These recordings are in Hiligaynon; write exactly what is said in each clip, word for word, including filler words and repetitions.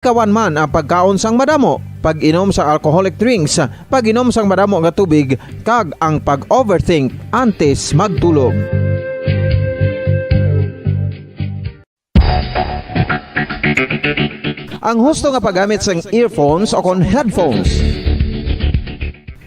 Kawan man ang pagkaon sang madamo, pag-inom sang alcoholic drinks, pag-inom sang madamo nga tubig, kag ang pag-overthink antes magtulog. Ang husto nga paggamit sang earphones o kon headphones.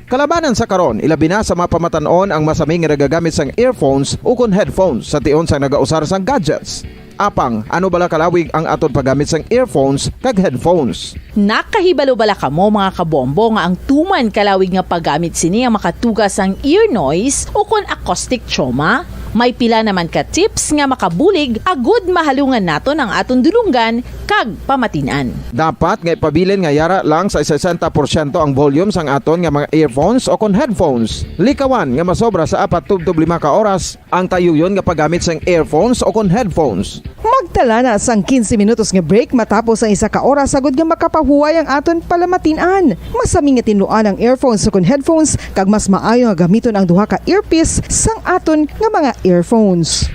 Kalabanan sa karon, ilabi na sa mga pamatan-on ang masami nga nagagamit sang earphones ukon headphones sa tion sang nagausar sang gadgets. Apang, ano bala kalawig ang aton paggamit sang earphones kag headphones? Nakahibalo bala kamo, mga kabombo, nga ang tuman kalawig nga paggamit sini ang makatuga sang ear noise ukon acoustic trauma? May pila naman ka tips nga makabulig agud mahalungan naton ang aton dulonggan kag pamatin-an. Dapat nga ipabilin nga yara lang sa sesenta porsyento ang volume sang aton nga mga earphones o kon headphones. Likawan nga masobra sa apat tubtob lima ka oras ang tayuyon nga paggamit sang earphones o kon headphones. Magtala na sang quince minutos nga break matapos ang isa ka oras agud nga makapahuway ang aton palamatin-an. Masami nga tinluan ang earphones o kon headphones, kag mas maayo nga gamiton ang duha ka earpiece sang aton nga mga earphones.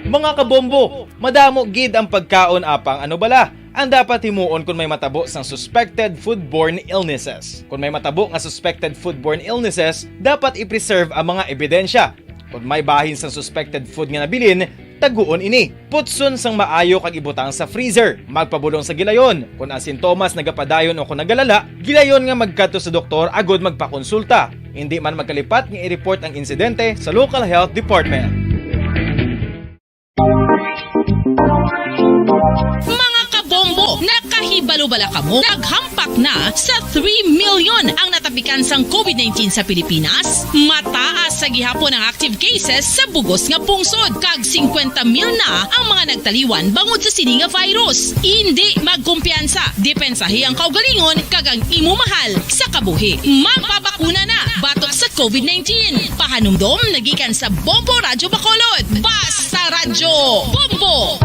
Mga kabombo, madamo gid ang pagkaon, apang ano bala ang dapat himuon kon may matabo sang suspected foodborne illnesses? Kon may matabo nga suspected foodborne illnesses, dapat i-preserve ang mga ebidensya. Kon may bahin sang suspected food nga nabilin, taguon ini. Putson sang maayo kag ibutang sa freezer. Magpabulong sa gilayon. Kon ang sintomas nagapadayon o kon nagalala, gilayon nga magkadto sa doktor agud magpakonsulta. Indi man magkalipat nga i-report ang insidente sa local health department. Mga kabombo, nakahibalo bala kamo? Naghampak na sa three million ang natapikan sang covid nineteen sa Pilipinas. Mataas sa gihapon ang active cases sa bugos nga pungsod, kag singkwenta mil na ang mga nagtaliwan bangod sa sini nga virus. Indi magkumpiyansa, depensahi ang kaugalingon kag ang imo mahal sa kabuhi. Magpabakuna na batok sa covid nineteen. Pahanumdom nagikan sa Bombo Radyo Bacolod. Basta Radyo Bombo!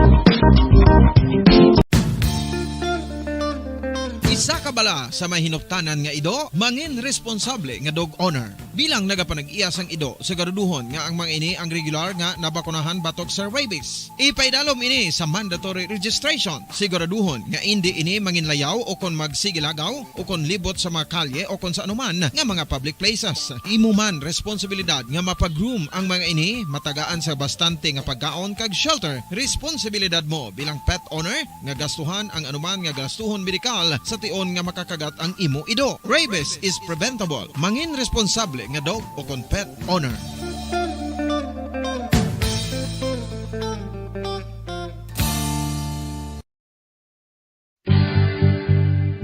Isa ka bala sa may hinuptanan nga ido, mangin responsable nga dog owner. Bilang nagapanag-iya sang ido, siguraduhon nga ang mga ini ang regular nga nabakunahan batok sa rabies. Ipaidalom ini sa mandatory registration. Siguraduhon nga indi ini manginlayaw o kon magsigilagaw o kon libot sa mga kalye o kon sa anuman nga mga public places. Imo man responsibilidad nga mapa-groom ang mga ini, matagaan sa bastante nga pagkaon kag shelter. Responsibilidad mo bilang pet owner nga gastuhan ang anuman nga gastuhon medikal sa tion nga makakagat ang imo ido. Rabies is preventable. Mangin responsable nga dog o kon pet owner.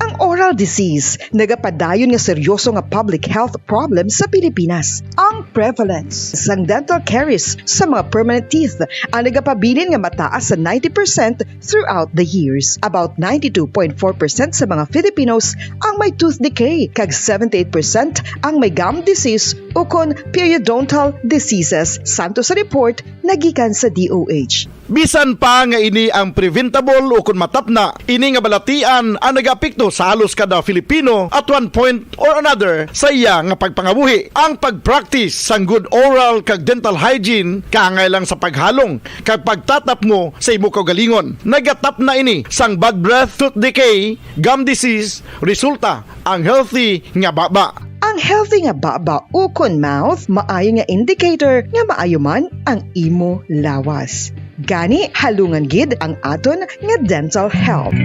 Ang oral disease nagapadayon nga seryoso nga public health problem sa Pilipinas. Ang prevalence sang dental caries sa mga permanent teeth ang nagapabilin nga mataas sa ninety percent throughout the years. About ninety-two point four percent sa mga Filipinos ang may tooth decay, kag seventy-eight percent ang may gum disease ukon periodontal diseases, santo sa report nagikan sa D O H. Bisan pa nga ini ang preventable ukon matapna, ini nga balatian ang nagaapekto sa halos kada Filipino at one point or another sa iya nga pagpangabuhi. Ang pag-practice sang good oral kag dental hygiene kaangay lang sa paghalong kag pagtatapngo sa imo kaugalingon. Nagatapna ini sang bad breath, tooth decay, gum disease, resulta ang healthy nga baba. Ang healthy nga baba ukon mouth maayo nga indicator nga maayo man ang imo lawas. Gani, halungan gid ang aton nga dental health.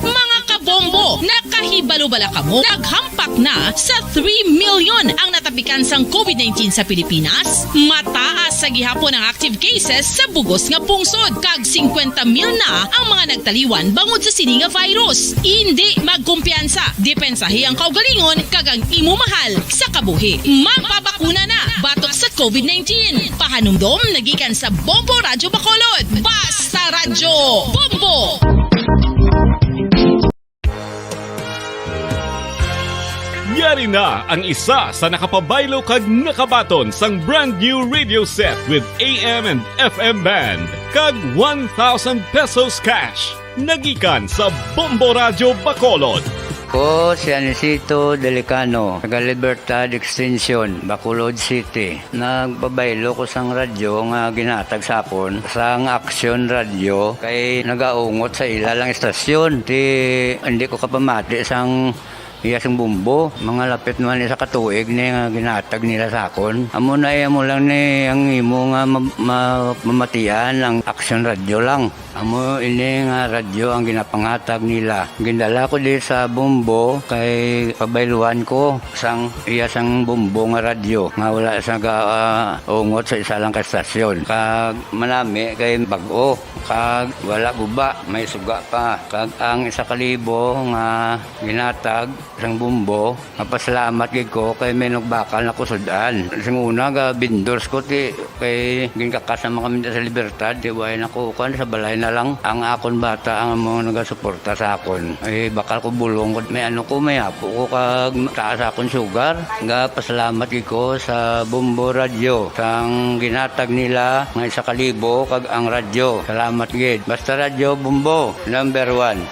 Mga kabombo, nakahibalo bala kamo? Naghampak na sa three million ang natapikan sang covid nineteen sa Pilipinas. Mataas sa gihapon ang active cases sa bugos nga pungsod, kag singkwenta mil na ang mga nagtaliwan bangod sa sini nga virus. Indi magkumpiyansa, depensahi ang kaugalingon kag ang imo mahal sa kabuhi. Magpabakuna na batok sa covid nineteen. Pahanumdom nagikan sa Bombo Radyo Bacolod. Basta Radyo Bombo! Yari na ang isa sa nakapabaylo kag nakabaton sang brand new radio set with A M and F M band kag one thousand pesos cash. Nagikan sa Bombo Radyo Bacolod. Ko si Anicito Delicano, taga Libertad Extension, Bacolod City. Nagpabaylo ko sang radyo nga ginatag sa akon, sang Action Radio, kay nagaungot sa ila lang istasyon. Ti, hindi ko kapamati sang iya sing bumbo. Mga lapit naman isa ka tuig ni nga ginatag nila sa akon. Amo na iya mo lang ni ang imo nga ma-, ma-, mamatian ang Action Radio lang. Amo ini nga radyo ang ginapangatag nila. Gindala ko di sa Bombo kay pabayluhan ko sang iya sang Bombo nga radyo nga wala sa ga, ah, ungot sa isa lang ka estasyon. Kag manami kay bag-o, kag wala guba, may suga pa. Kag ang isa ka libo nga ginatag sang Bombo, mapasalamat gid ko kay may nagbakal na kusud-an. Sing una, ga vendors ko, ti, kay ginkakas naman kami sa Libertad, ti, way na ko, kuwan, sa balay na lang. Ang akon bata ang mga nagasuporta sa akon. Ay, bakal ko bulong, may ano ko, may apo ko, kag taas akon sugar. Ga pasalamat gid ko sa Bombo Radio, sang ginatag nila nga isa ka libo, kag ang radyo. Salamat gid. Basta Radyo Bombo, number one.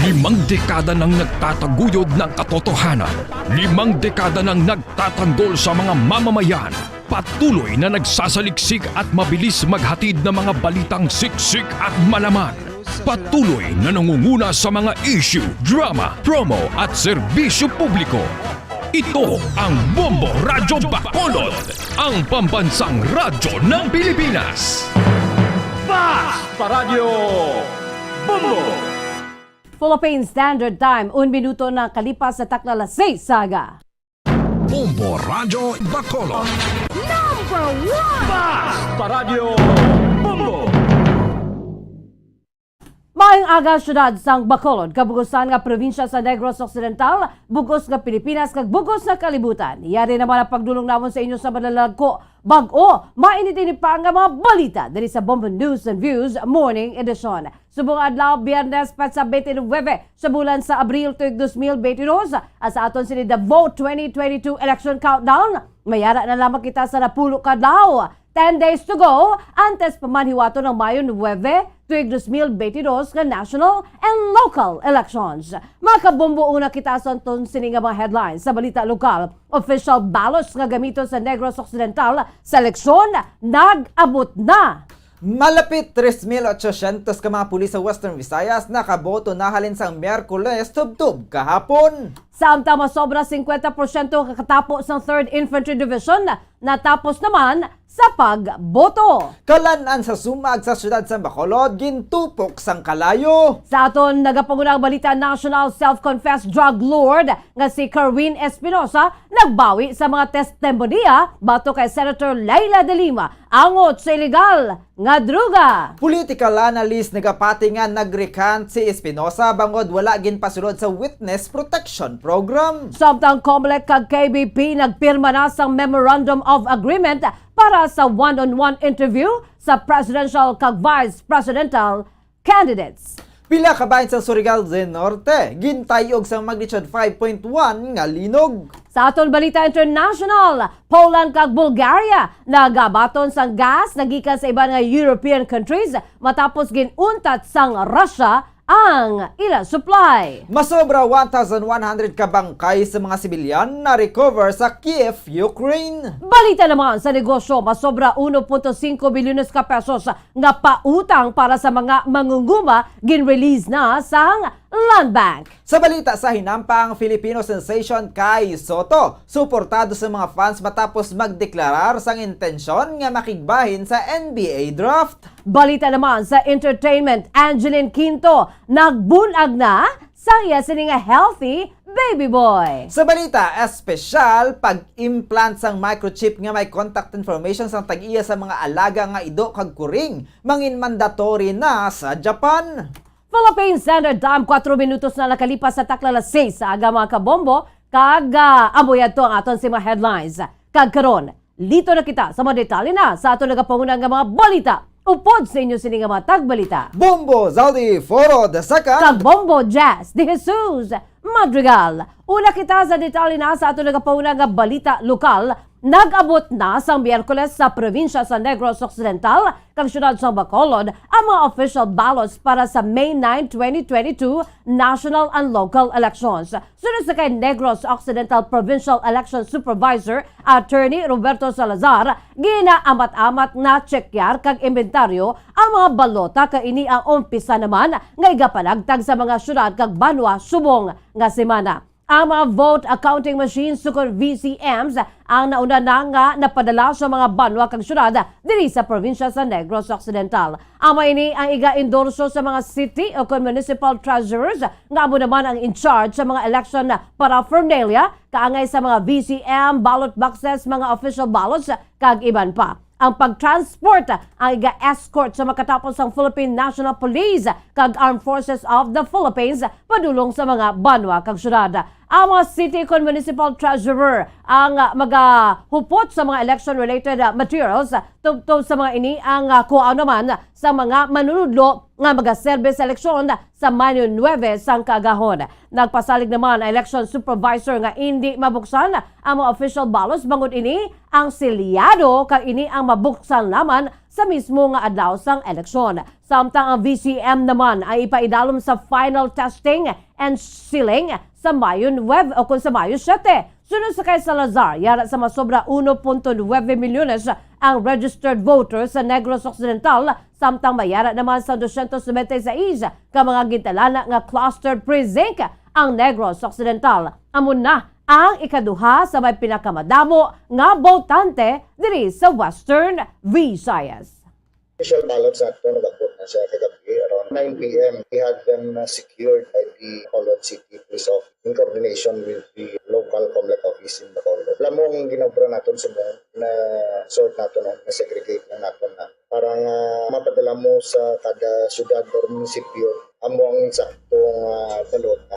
Limang dekada nang nagtataguyod ng katotohanan. Limang dekada nang nagtatanggol sa mga mamamayan. Patuloy na nagsasaliksik at mabilis maghatid ng mga balitang siksik at malaman. Patuloy na nangunguna sa mga issue, drama, promo at serbisyo publiko. Ito ang Bombo Radyo Bacolod, ang pambansang radyo ng Pilipinas. Fast Paradyo Bombo! Philippine Standard Time, un minuto na kalipas sa takna alas seis sa aga. Bombo Radyo Bacolod. Number one! Fast Paradyo Bombo! Maayong aga, syudad sang Bacolod, kabugusan nga probinsya sa Negros Occidental, bugos nga Pilipinas, kag bugos nga kalibutan. Yari naman ang pagdulong namon sa inyo sa malalagko, bag-o, mainit-init pa nga mga balita diri sa Bombo News and Views Morning Edition. Subong adlaw, Biyernes, petsa twenty-nine sa bulan sa Abril, tuig dos mil twenty-two, at sa aton sini The Vote twenty twenty-two Election Countdown, mayara na lamang kita sa napulo ka adlaw. Ten days to go, antes pa man hiwaton ang Mayo nuebe, tuig dos mil twenty-two nga national and local elections. Mga kabombo, una kita sa anton sini nga mga headlines sa balita lokal. Official ballots nga gamiton sa Negros Occidental sa eleksyon nag-abot na. Malapit tres mil ochocientos ka mga pulis sa Western Visayas nakaboto na halin sang Miyerkules tubtob kahapon. Samtang masobra singkwenta porsyento kakatapo sang Third Infantry Division natapos naman sa pagboto. Kalan-an sa sumag sa siyudad sang Bacolod gintupok sang kalayo. Sa aton nagapangunang balita, national self-confessed drug lord nga si Kerwin Espinosa nagbawi sa mga testimonya batok kay Senator Leila de Lima angot sa iligal nga droga. Political analyst nagapati nga nag-recant si Espinosa bangod wala ginpasulod sa Witness Protection Program. Samtang Comelec kag K B P nagpirma na sang Memorandum of Agreement para sa one-on-one interview sa presidential kag vice presidential candidates. Pila ka bahin sang Surigao del Norte gintay-og sang magnitude five point one nga linog. Sa aton balita international, Poland kag Bulgaria nagabaton sang gas nagikan sa iban nga European countries matapos gin-untat sang Russia ang ila supply. Masobra one thousand one hundred ka bangkay sa mga sibilyan na-recover sa Kiev, Ukraine. Balita naman sa negosyo, masobra uno punto singko bilyones ka pesos nga pautang para sa mga mangunguma gin-release na sang Land Bank. Sa balita sa hinampang, Filipino sensation Kai Sotto suportado sa mga fans matapos magdeklarar sang intensyon nga makigbahin sa N B A draft. Balita naman sa entertainment, Angeline Quinto nagbunag na sa iya sini nga healthy baby boy. Sa balita espesyal, pag-implant sang microchip nga may contact information sang tag-iya sa mga alaga nga ido kag kuring mangin mandatory na sa Japan. Philippine Standard Time, kuwatro minutos na nakalipas sa takna alas seis sa aga, mga kabombo, kag ah, amo yadto ang aton sa mga headlines. Kag karon, lito na kita sa mga detalye na sa aton nagapanguna nga mga balita. Upod sa inyo sini nga mga tagbalita. Bombo Zaldi Foro the Second. Kag Bombo Jazz de Jesus Madrigal. Una kita sa detalye na sa aton nagapanguna nga balita lokal. Nag-abot na sang Miyerkules sa probinsya sa Negros Occidental kag siyudad sang Bacolod ang mga official ballots para sa May nine, twenty twenty-two national and local elections. Suno sa kay Negros Occidental Provincial Election Supervisor Attorney Roberto Salazar, ginaamat-amat na tsekyar kag imbentaryo ang mga balota, kay ini ang umpisa naman nga igapanagtag sa mga siyudad kag banwa subong nga semana. Ang mga vote counting machines, sukon V C Ms, ang nauna na nga napadala sa mga banwa kag syudad diri sa probinsya sa Negros Occidental. Amo ini ang iga-endorso sa mga city o kon municipal treasurers, nga amo naman ang in charge sa mga election paraphernalia, kaangay sa mga V C M, ballot boxes, mga official ballots, kag iban pa. Ang pag-transport, ang iga-escort sa makatapos sang Philippine National Police kag Armed Forces of the Philippines padulong sa mga banwa kag syudad. Ang mga city kon municipal treasurer ang, ah, magahupot sa mga election-related, ah, materials. Tubtob sa mga ini ang, ah, kuha naman sa mga manunudlo nga magaserbe sa eleksyon sa Mayo nuebe sang kaagahon. Nagpasalig naman ang election supervisor nga indi mabuksan ang mga official ballots bangod ini ang selyado, kag ini ang mabuksan lamang sa mismo nga adlaw sang eleksyon. Samtang ang V C M naman ay ipaidalom sa final testing and sealing sa Mayo nuebe o kon sa Mayo siyete. Suno sa kay Salazar, yara sa masobra uno punto nuebe milyones ang registered voters sa Negros Occidental, samtang may ara naman sa dosyentos nobenta y seis ka mga gintalana nga cluster precinct ang Negros Occidental. Amo na ang ikaduha sa may pinakamadamo nga botante diri sa Western Visayas. Official ballots nato nag-abot na siya kagabi around nine p.m. We had them uh, secured by the Bacolod City Police Office in coordination with the local COMELEC office in Bacolod. Alam mo, ang ginobra naton sa mga na sort nato na, na segregate na nato na para nga mapadala mo sa kada syudad or munisipyo amo ang saktong uh, balota.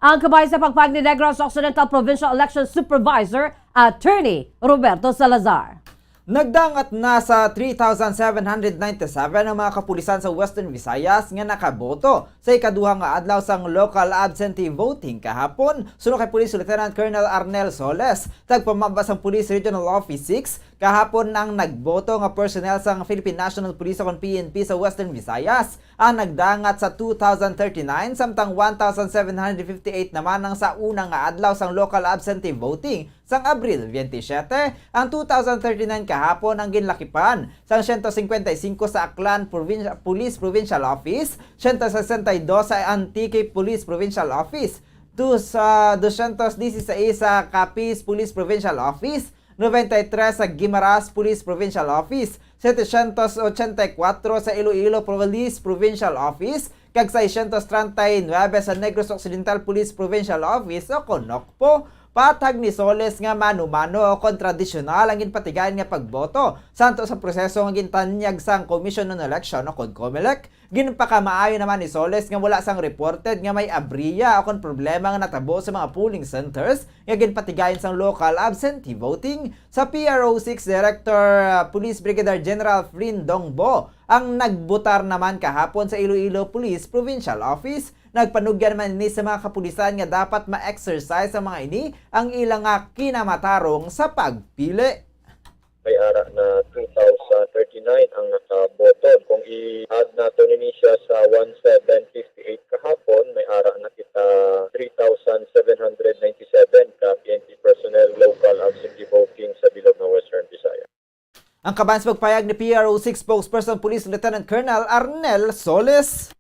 Ang kabay sa pagpahayag ni Negros Occidental Provincial Election Supervisor Attorney Roberto Salazar. Nagdangat na sa three thousand seven hundred ninety-seven ang mga kapulisan sa Western Visayas nga nakaboto sa ikaduha nga adlaw sang local absentee voting kahapon, suno kay Police Lieutenant Colonel Arnel Soles, tagpamaba sang Police Regional Office six. Kahapon ang nagboto nga personnel sang Philippine National Police o kon P N P sa Western Visayas ang nagdangat sa two thousand thirty-nine, samtang one thousand seven hundred fifty-eight naman ang sa una nga adlaw sang local absentee voting sang Abril twenty-seven. Ang two thousand thirty-nine kahapon ang ginlakipan sang siyento singkwenta y singko sa Aklan Provin-, Police Provincial Office, siyento sesenta y dos sa Antique Police Provincial Office, dos, ah, dosyentos dieciséis sa Capiz Police Provincial Office, noventa y tres sa Guimaras Police Provincial Office, setecientos ochenta y cuatro sa Iloilo Police Provincial Office, kag seiscientos treinta y nueve sa Negros Occidental Police Provincial Office o kon NOCPO. Patag ni Soles nga mano-mano o kon tradisyonal ang ginpatigayon nga pagboto santo sa proseso nga gintanyag sang Commission on Election o kon COMELEC. Ginpakamaayo naman ni Soles nga wala sang reported nga may abriya o kon problema nga natabo sa mga polling centers nga ginpatigayon sang local absentee voting. Sa P R O six Director, uh, Police Brigadier General Flynn Dongbo ang nagbutar naman kahapon sa Iloilo Police Provincial Office. Nagpanugyan man ini sa mga kapulisan nga dapat ma-exercise sa mga ini ang ila nga kinamatarong sa pagpili. May ara na two thousand thirty-nine ang nakaboto. Kung i-add nato nini siya sa one seven fifty-eight kahapon, may ara na kita three thousand seven hundred ninety-seven ka P N P personnel local absentee voting sa bilog nga Western Visayas. Ang kaban sa pagpayag ni P R O six spokesperson Police Lieutenant Colonel Arnel Solis.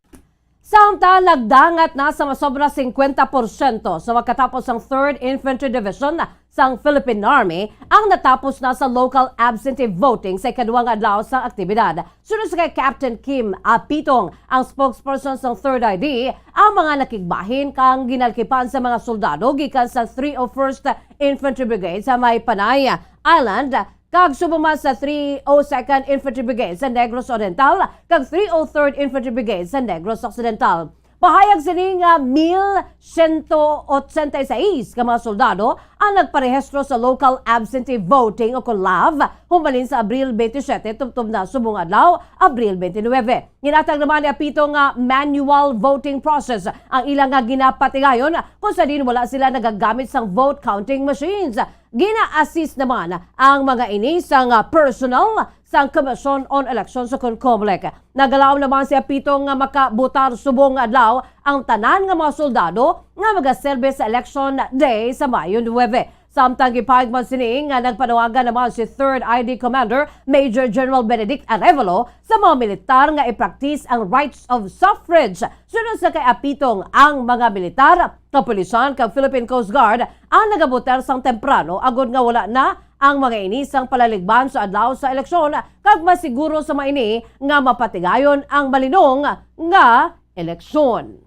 Samtang nagdangat na sa masobra singkwenta porsyento sa makatapos ang Third Infantry Division sang Philippine Army ang natapos na sa local absentee voting sa ikaduha nga adlaw sang aktibidad. Suno sa kay Captain Kim Apitong, ang spokesperson sang Third I D, ang mga nakigbahin kang ginalkipan sa mga soldado gikan sa three oh first Infantry Brigade sa may Panay Island, kag subong man sa three oh second Infantry Brigade sa Negros Oriental kag three oh third Infantry Brigade sa Negros Occidental. Pahayag sini nga mil siyento ochenta y seis ka mga soldado ang nagparehistro sa local absentee voting o kon LAV, humbalin sa Abril twenty-seven tubtob na subong adlaw, Abril twenty-nine. Ginhatag naman ni Apitong nga manual voting process ang ila nga ginapatigayon, kung sa diin wala sila nagagamit sang vote counting machines. Gina-assist naman ang mga ini sang, ah, personnel sang Commission on Elections o kon COMELEC. Nagalaom naman si Apitong nga makabotar subong nga adlaw ang tanan nga mga soldado nga magaserbe sa election day sa Mayo nuebe. Samtang gipahayag man sini nga nagpanawagan naman si Third I D Commander Major General Benedict Arevalo sa mga militar nga i-practice ang rights of suffrage. Sunod sa kay Apitong, ang mga militar, kapulisan, kag Philippine Coast Guard ang nagabotar sang temprano agod nga wala na ang mga ini sang palaligban sa adlaw sa eleksyon, kag masiguro sa mga ini nga mapatigayon ang malinong nga eleksyon.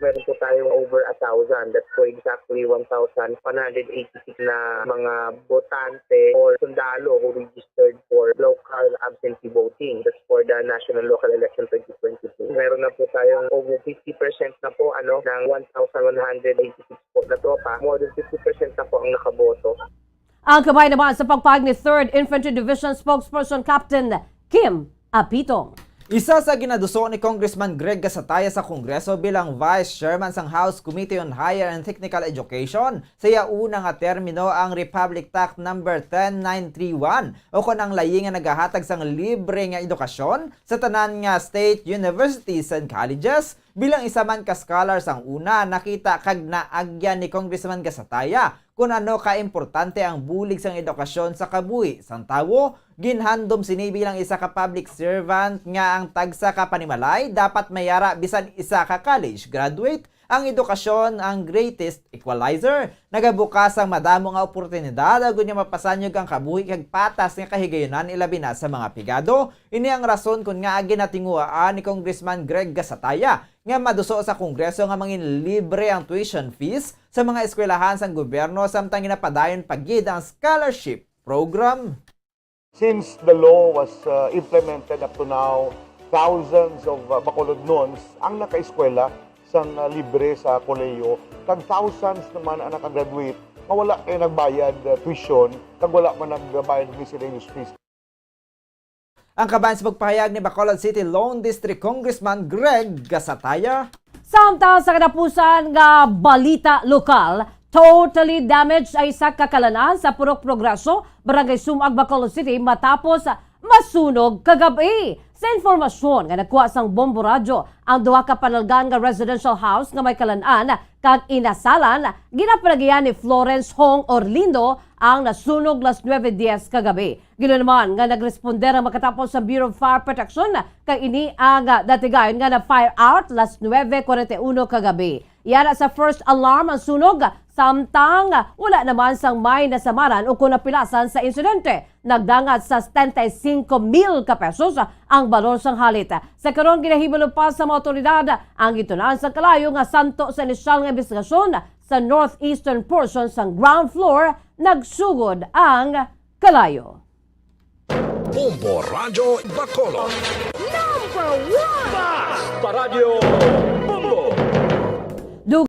Meron po tayong over a thousand. That's po exactly one thousand one hundred eighty-six na mga botante or sundalo who registered for local absentee voting. That's for the National Local Election twenty twenty-two. Meron na po tayong over fifty percent na po, ano, ng one thousand one hundred eighty-six po na tropa. More than fifty percent na po ang nakaboto. Ang kabay naman sa pagpahayag ni Third Infantry Division Spokesperson Captain Kim Apitong. Isa sa ginaduso ni Congressman Greg Gasataya sa Kongreso bilang Vice Chairman sang House Committee on Higher and Technical Education sa iya una nga termino ang Republic Act number ten nine three one, o kon ang layi nga nagahatag sang libre nga edukasyon sa tanan nga state universities and colleges. Bilang isa man ka scholar sang una, nakita kag naagyan ni Congressman Gasataya kon ano ka importante ang bulig sang edukasyon sa kabuhi sang tawo. Ginhandom sini bilang isa ka public servant nga ang tagsa ka panimalay dapat mayara bisan isa ka college graduate. Ang edukasyon ang greatest equalizer. Nagabukas sang madamo nga oportunidad agud nga mapasanyog ang kabuhi kag patas nga kahigayunan, ilabi na sa mga pigado. Ini ang rason kon ngaa ginatinguhaan ni Congressman Greg Gasataya nga maduso sa Kongreso nga mangin libre ang tuition fees sa mga eskwelahan sang gobyerno, samtang ginapadayon pa gid ang scholarship program. Since the law was, uh, implemented up to now, thousands of, uh, Bacolodnons ang nakaeskwela sang, uh, libre sa kolehiyo, kag thousands naman ang nakagraduate nga wala kay nagbayad, uh, tuition, kag wala man nagbayad miscellaneous fees. Ang kaban sa pagpahayag ni Bacolod City Lone District Congressman Greg Gasataya. Samtang sa katapusan nga balita lokal, totally damaged ang isa ka kalan-an sa Purok Progreso, Barangay Sumag, Bacolod City, matapos masunog kagab-i. Sa informasyon nga nakuha sang Bombo Radyo, ang duha ka panalgan nga residential house nga may kalan-an kag inasalan, ginapalagihan ni Florence Hong Orlindo ang nasunog las nuebe dies kagabi. Ginunaman nga nagresponder ang makatapos sa Bureau of Fire Protection, kag ini ang, ah, natigayon nga na-fire out las nuebe kuwarenta y uno kagabi. Yara sa first alarm ang sunog, samtang wala naman sang may nasamaran o kon napilasan sa insidente. Nagdangat sa setenta y cinco mil ka pesos ang balor sang halit. Sa karon, ginahibalo pa sa mga awtoridad ang gitun-an sang kalayo nga santo sa inisyal nga imbestigasyon sa northeastern portion sang ground floor. Nagsugod ang kalayo. Bombo Radyo Bacolod. Number one! Basta Radyo Bombo! Dug-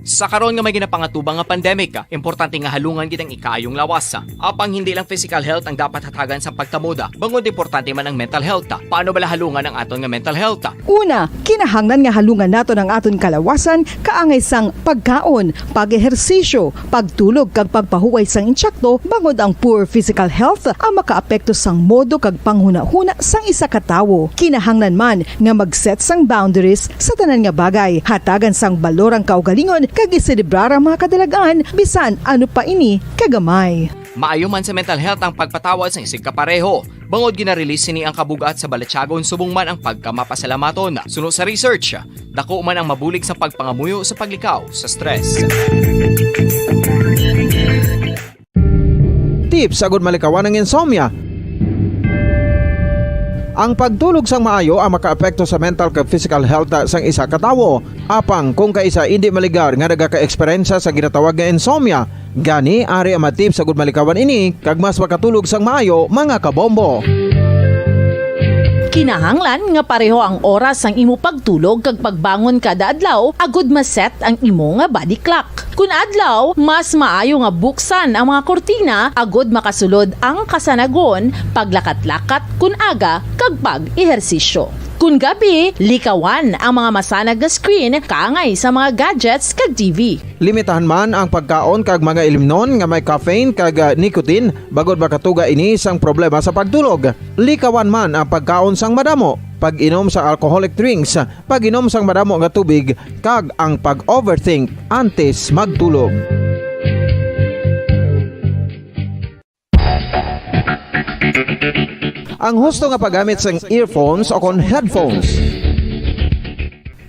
Sa karon nga may ginapangatubang nga pandemic, importante nga halungan gid ang ikaayong lawas. Apang hindi lang physical health ang dapat hatagan sa pagtamod, bangod importante man ang mental health. Paano bala halungan ang aton nga mental health? Una, kinahanglan nga halungan naton ang aton kalawasan kaangay sang pagkaon, pag-ehersisyo, pagtulog kag pagpahuway sang intsakto, bangod ang poor physical health ang makaapekto sang modo kag panghunahuna sang isa ka tawo. Kinahanglan man nga mag-set sang boundaries sa tanan nga bagay, hatagan sang balor ang kaugalingon kag iselebrar ang mga kadalag-an bisan ano pa ini kagamay. Maayo man sa mental health ang pagpatawad sang isigkapareho. Bangod gina-release sini ang kabug-at sa balatyagon subong man ang pagkamapasalamaton. Suno sa research, dako man ang mabulig sa pagpangamuyo sa paglikaw sa stress. Tips agud malikawan ang insomnia. Ang pagtulog sang maayo ang makaapekto sa mental kag physical health sang isa ka tawo. Apang kung kaisa indi maligar nga nagaka-eksperyensya sa ginatawag nga insomnia, gani ari ang mga tips agud malikawan ini kag mas makatulog sang maayo, mga kabombo. Kinahanglan nga pareho ang oras sang imo pagtulog kag pagbangon kada adlaw agud ma-set ang imo nga body clock. Kun adlaw, mas maayo nga buksan ang mga kurtina agud makasulod ang kasanagon, paglakat-lakat kun aga, kag pag-ehersisyo. Kun gabi, likawan ang mga masanag nga screen kaangay sa mga gadgets kag T V. Limitahan man ang pagkaon kag mga ilimnon nga may caffeine kag, ah, nicotine, bangod makatuga ini sang problema sa pagtulog. Likawan man ang pagkaon sang madamo, pag-inom sang alcoholic drinks, pag-inom sang madamo nga tubig, kag ang pag-overthink antes magtulog. Ang husto nga paggamit sang earphones o kon headphones.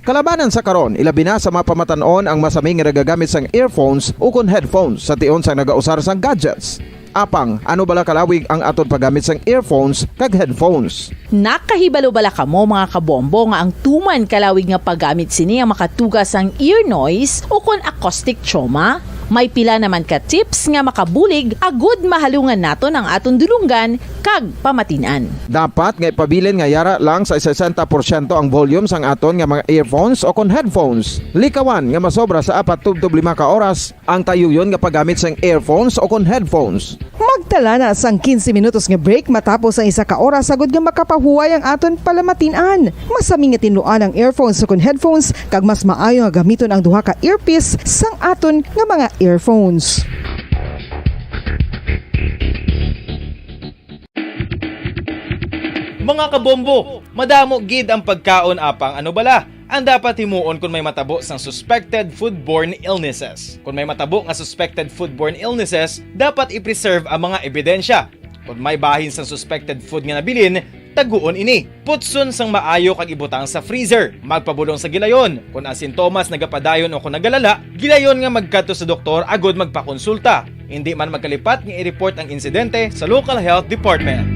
Kalabanan sa karon, ilabi na sa mga pamatan-on ang masami nga nagagamit sang earphones ukon headphones sa tion sang nagausar sang gadgets. Apang, ano bala kalawig ang aton paggamit sang earphones kag headphones? Nakahibalo bala kamo, mga kabombo, nga ang tuman kalawig nga paggamit sini ang makatuga sang ear noise ukon acoustic trauma? May pila naman ka tips nga makabulig agud mahalungan naton ang aton dulonggan kag pamatin-an. Dapat nga ipabilin nga yara lang sa sesenta porsyento ang volume sang aton nga mga earphones o kon headphones. Likawan nga masobra sa apat tubtob lima ka oras ang tayuyon nga paggamit sang earphones o kon headphones. Magtala na sang quince minutos nga break matapos ang isa ka oras, agud nga makapahuway ang aton palamatin-an. Masami nga tinluan ang earphones o kon headphones, kag mas maayo nga gamiton ang duha ka earpiece sang aton nga mga earphones. Mga kabombo, madamo gid ang pagkaon, apang ano bala ang dapat himuon kon may matabo sang suspected foodborne illnesses? Kon may matabo nga suspected foodborne illnesses, dapat i-preserve ang mga ebidensya. Kon may bahin sang suspected food nga nabilin, taguon ini. Putson sang maayo kag ibutang sa freezer. Magpabulong sa gilayon. Kon ang sintomas nagapadayon o kon nagalala, gilayon nga magkadto sa doktor agud magpakonsulta. Indi man magkalipat nga i-report ang insidente sa local health department.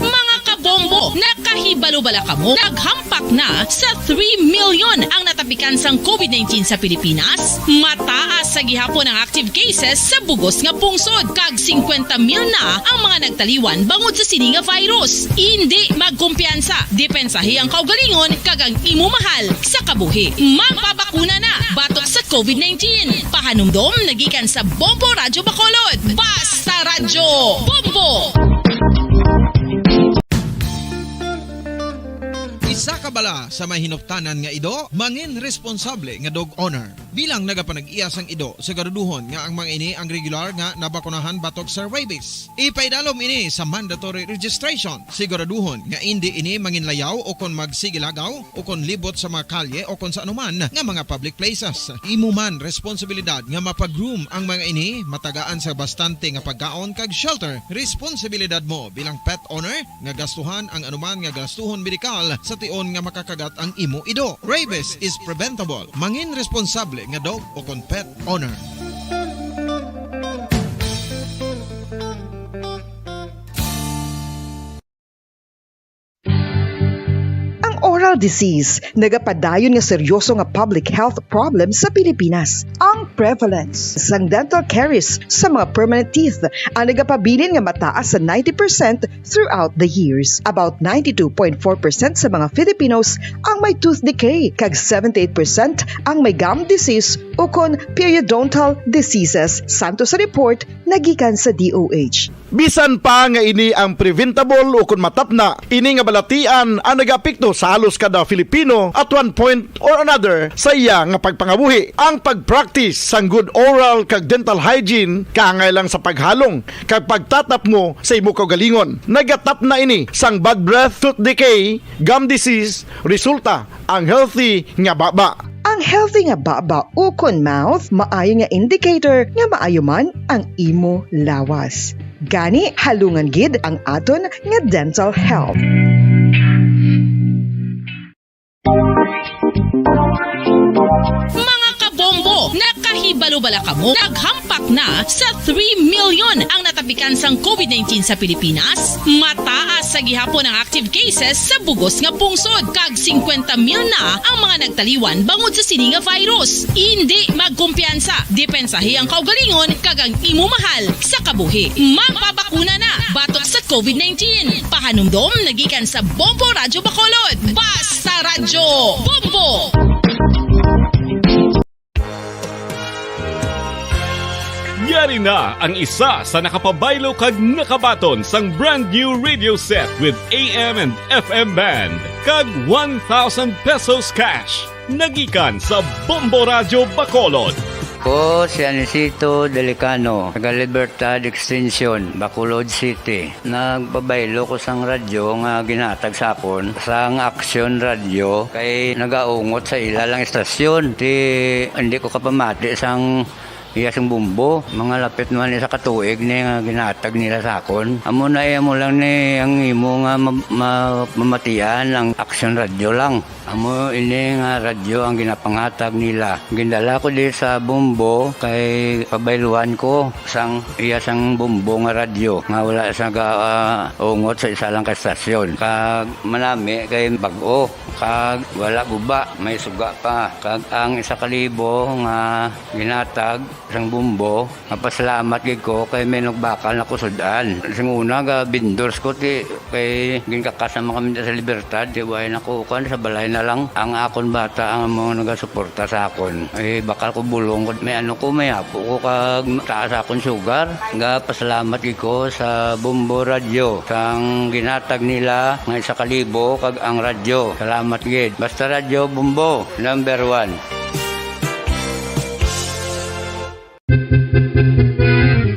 Mga kabombo, nakahibalo bala kamo? Naghampak na sa three million ang natapikan sang covid nineteen sa Pilipinas. Mataas sa gihapon ang active cases sa bugos nga pungsod, kag singkwenta mil na ang mga nagtaliwan bangod sa sini nga virus. Indi magkumpiyansa, depensahi ang kaugalingon kag ang imo mahal sa kabuhi. Magpabakuna na batok sa covid nineteen. Pahanumdom nagikan sa Bombo Radyo Bacolod. Basta Radyo Bombo! Isa ka bala sa may hinuptanan nga ido, mangin responsable nga dog owner. Bilang nagapanag-iya sang ido, siguraduhon nga ang mga ini ang regular nga nabakunahan batok sa rabies. Ipaidalom ini sa mandatory registration. Siguraduhon nga indi ini manginlayaw o kon magsigilagaw o kon libot sa mga kalye o kon sa anuman nga mga public places. Imo man responsibilidad nga mapa-groom ang mga ini, matagaan sa bastante nga pagkaon kag shelter. Responsibilidad mo bilang pet owner nga gastuhan ang anuman nga gastuhon medikal sa tion nga makakagat ang imo ido. Rabies is preventable. Mangin responsable nga dog o kon pet owner. Ang oral disease nagapadayon nga seryoso nga public health problem sa Pilipinas. Ang prevalence sang dental caries sa mga permanent teeth ang nagapabilin nga mataas sa ninety percent throughout the years. About ninety-two point four percent sa mga Filipinos ang may tooth decay, kag seventy-eight percent ang may gum disease ukon periodontal diseases, santo sa report nga gikan sa D O H. Bisan pa nga ini ang preventable ukon matapna, ini nga balatian ang nagaapekto sa halos kada Filipino at one point or another sa iya nga pagpangabuhi. Ang pag-practice sang good oral kag dental hygiene kaangay lang sa paghalong kag pagtatapngo sa imo kaugalingon. Nagatapna ini sang bad breath, tooth decay, gum disease, resulta ang healthy nga baba. Ang healthy nga baba ukon mouth maayo nga indicator nga maayo man ang imo lawas. Gani, halungan gid ang aton nga dental health. Mga kabombo, Nakahibalo bala kamo? Naghampak na sa three million ang natapikan sang covid nineteen sa Pilipinas. Mataas sa gihapon ang active cases sa bugos nga pungsod, kag singkwenta mil na ang mga nagtaliwan bangod sa sini nga virus. Indi magkumpiyansa, depensahi ang kaugalingon kag ang imo mahal sa kabuhi. Magpabakuna na batok sa covid nineteen. Pahanumdom nagikan sa Bombo Radyo Bacolod. Basta Radyo Bombo! Yari na ang isa sa nakapabaylo kag nakabaton sang brand new radio set with A M and F M band kag one thousand pesos cash. Nagikan sa Bombo Radyo Bacolod. Ko si Anisito Delicano, taga Libertad Extension, Bacolod City. Nagpabaylo ko sang radyo nga ginhatag sa akon sang Action Radio kay nagaungot sa ila lang istasyon. Ti, hindi ko kapamati sang iya sing bumbo. Mga lapit naman isa ka tuig ni nga ginhatag nila sa akon. Amo na iya mo lang ni ang imo nga ma-, ma-, mamatian ang Action Radio lang. Amo ini nga radyo ang ginapanghatag nila. Gindala ko di sa Bombo kay pabayluan ko sang iya sang Bombo nga radyo nga wala sa ga, ah, ungot sa isa lang ka estasyon. Kag manami kay bag-o, kag wala guba, may suga pa. Kag ang isa ka libo nga ginatag sang Bombo, mapasalamat gid ko kay may nagbakal na kusud-an. Sing una, ga vendors ko, ti, kay ginkakas naman kami sa Libertad, ti, way na ko, kuwan, sa balay na lang. Ang akon bata ang mga nagasuporta sa akon. Eh, bakal ko bulong ko, may ano ko, may apo ko, kag taas akon sugar. Ga pasalamat gid ko sa Bombo Radyo, sang ginatag nila nga isa ka libo, kag ang radyo. Salamat gid. Basta Radyo Bombo, number one.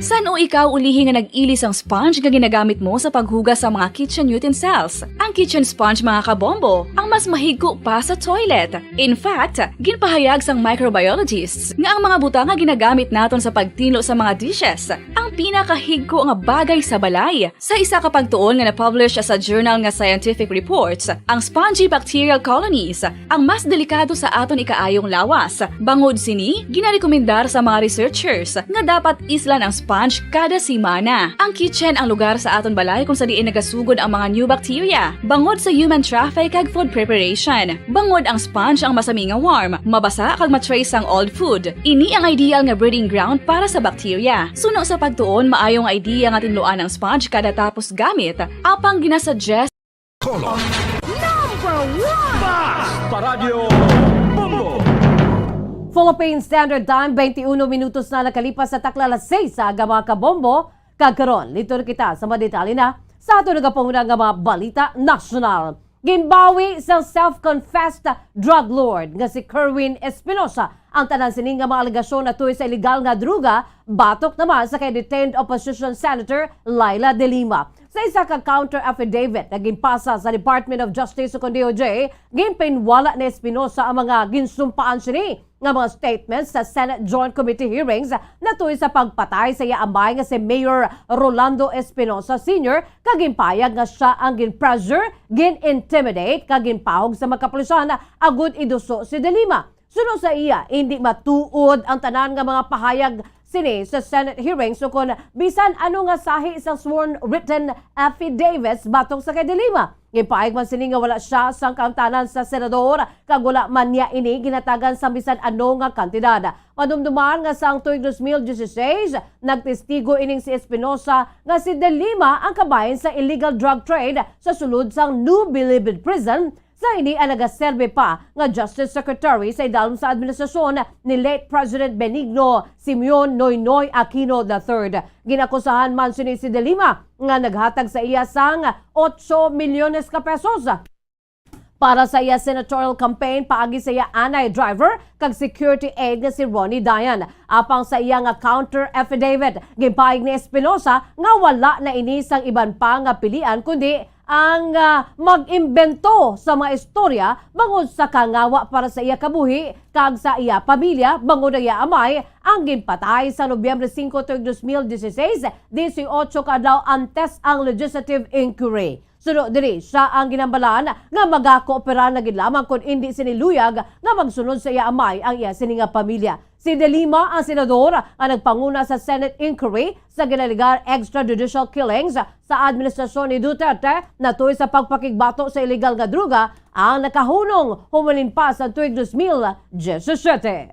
San-o ikaw ulihi nga nag-ili sang sponge nga ginagamit mo sa paghugas sa mga kitchen utensils? Ang kitchen sponge, mga kabombo, ang mas mahigko pa sa toilet. In fact, ginpahayag sang microbiologists nga ang mga butang nga ginagamit naton sa pagtinlo sa mga dishes ang pinakahigko nga bagay sa balay. Sa isa ka pagtuon nga na-publish sa journal nga Scientific Reports, ang spongy bacterial colonies ang mas delikado sa aton ikaayong lawas. Bangod sini, ginarekomendar sa mga researchers nga dapat islan ang sponge kada semana. Ang kitchen ang lugar sa aton balay kung sa diin nagasugod ang mga new bacteria bangod sa human traffic kag food preparation. Bangod ang sponge ang masami nga warm, mabasa kag ma-trace ang old food. Ini ang ideal nga breeding ground para sa bacteria. Suno sa pagtuon, maayo nga idea nga tinluan ang sponge kada tapos gamit, apang ginasuggest Color. Number one! Basta Radyo Bombo! Philippine Standard Time, twenty-uno minutos na nakalipas sa takna alas seis sa aga, mga kabombo. Kag karon, liton kita sa mga detalye na sa aton nagapanguna nga mga balita nasyonal. Ginbawi sang self-confessed drug lord nga si Kerwin Espinosa ang tanan sini nga mga alegasyon natuy sa iligal nga droga batok naman sa kay detained opposition senator Leila de Lima. Sa isa ka counter affidavit nga ginpasa sa Department of Justice ukon D O J, ginpinwala ni Espinosa ang mga ginsumpaan sini nga mga statements sa Senate Joint Committee hearings natuy sa pagpatay sa iya amay nga si Mayor Rolando Espinosa Senior, kag ginpahayag nga sia ang gin-pressure, gin-intimidate, kag ginpahog sa mga kapulisan agud iduso si De Lima. Suno sa iya, indi matuod ang tanan nga mga pahayag sini sa Senate hearings ukon bisan ano nga sahi sa sworn written affidavits batok sa kay De Lima. Ginpahayag man sini nga wala sia sang kaangtanan sa senador kag wala man niya ini ginhatagan sang bisan ano nga kantidad. Madumduman nga sang tuig dos mil dieciséis, nagtestigo ining si Espinosa nga si De Lima ang kabahin sa illegal drug trade sa sulod sang New Bilibid Prison, sa ini ang nagaserbi pa nga Justice Secretary sa idalom sa administrasyon ni late President Benigno Simeon Noynoy Aquino the third. Ginakusahan man sini si De Lima nga naghatag sa iya sang otso milyones ka pesos para sa iya senatorial campaign paagi sa iya anay driver kag security aide nga si Ronnie Dayan. Apang sa iya nga counter affidavit, ginpahayag ni Espinosa nga wala na ini sang iban pa nga pilian kundi ang, ah, mag-imbento sa mga istorya bangod sa kangawa para sa iya kabuhi kag sa iya pamilya, bangod ang iya amay ang ginpatay sa Nobyembre singko tuig dos mil dieciséis, dieciocho ka adlaw antes ang legislative inquiry. Suno diri, sia ang ginhambalan nga magakoopera na gid lamang kon indi sini luyag nga magsunod sa iya amay ang iya sini nga pamilya. Si De Lima ang senador nga nagpanguna sa Senate inquiry sa ginalegar extrajudicial killings sa administrasyon ni Duterte natuy sa pagpakigbato sa iligal nga droga ang nakahunong humalin pa sa tuig dos mil diyesisete.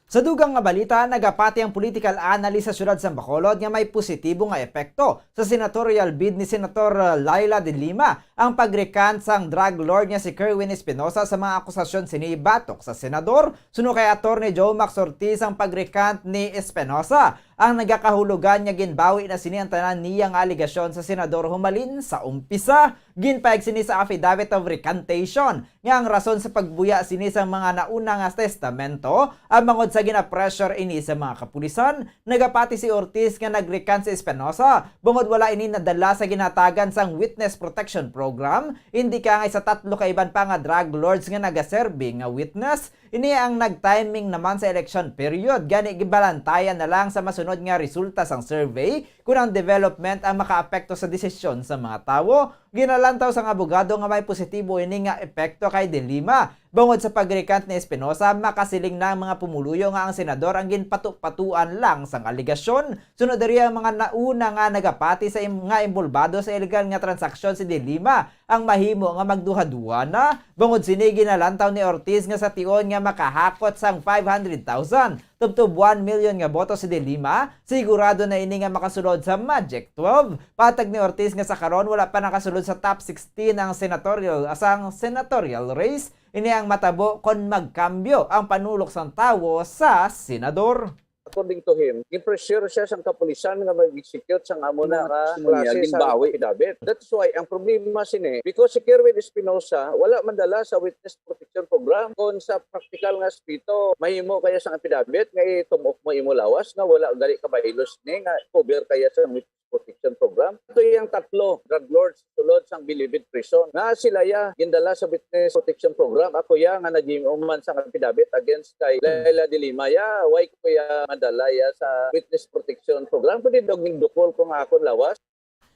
Sa dugang nga balita, nagapati ang political analyst sa siyudad sang Bacolod nga may positibo nga epekto sa senatorial bid ni Senator Leila de Lima ang pag-recant sang drug lord nga si Kerwin Espinosa sa mga akusasyon sini batok sa senador. Suno kay Attorney Joe Max Ortiz, ang pag-recant ni Espinosa ang nagakahulugan nga ginbawi na sini ang tanan niya nga alegasyon sa senador humalin sa umpisa. Ginpahayag sini sa affidavit of recantation nga ang rason sa pagbuya sini sa mga nauna nga testamento ang bangod sa gina-pressure ini sa mga kapulisan. Nagapati si Ortiz nga nag-recant si Espinosa bangod wala ini nadala sa ginhatagan sang Witness Protection Program, indi kaangay sa tatlo ka iban pa nga drug lords nga nagaserbi nga witness. Ini ang nag-timing naman sa election period, gani gibalantayan na lang sa masunod nga resulta sang survey kon ang development ang makaapekto sa desisyon sa mga tawo. Ginalantaw sang abogado nga may positibo ini nga epekto kay De Lima. Bangod sa pag-recant ni Espinosa, makasiling na ang mga pumuluyo nga ang senador ang ginpato-patuan lang sang alegasyon. Sunod diri ang mga nauna nga nagapati sa im-, nga inbolbado sa illegal nga transaksyon si De Lima ang mahimo nga magduhaduha na. Bangod sini, ginalantaw ni Ortiz nga sa tion nga makahakot sang five hundred thousand tubtob one million nga boto si De Lima, sigurado na ini nga makasulod sa Magic twelve. Patag ni Ortiz nga sa karon wala pa nakasulod sa top sixteen ang senatorial, sang senatorial race. Ini ang matabo kon magkambyo ang panulok sang tawo sa senador. According to him, gi-pressure siya sang kapulisan nga mag-execute sang amo na Mga nga testimonyal, klase sa ginbawi. Affidavit. That's why ang problema sini, because si Kerwin Espinosa wala man dala sa Witness Protection Program. Kung sa practical nga aspeto, mahimo kaya sang affidavit nga itumok mo imo lawas nga wala gali ka baylos ni nga cover kaya sa Witness Protection Program? Ato yang tatlo drug lords sulod sang Bilibid Prison nga sila ya gindala sa Witness Protection Program. Ako ya nga naghimuman sang affidavit against kay Leila de Lima ya. Why ko ya madala ya sa Witness Protection Program? Kundi daw gindukol ko nga akon lawas.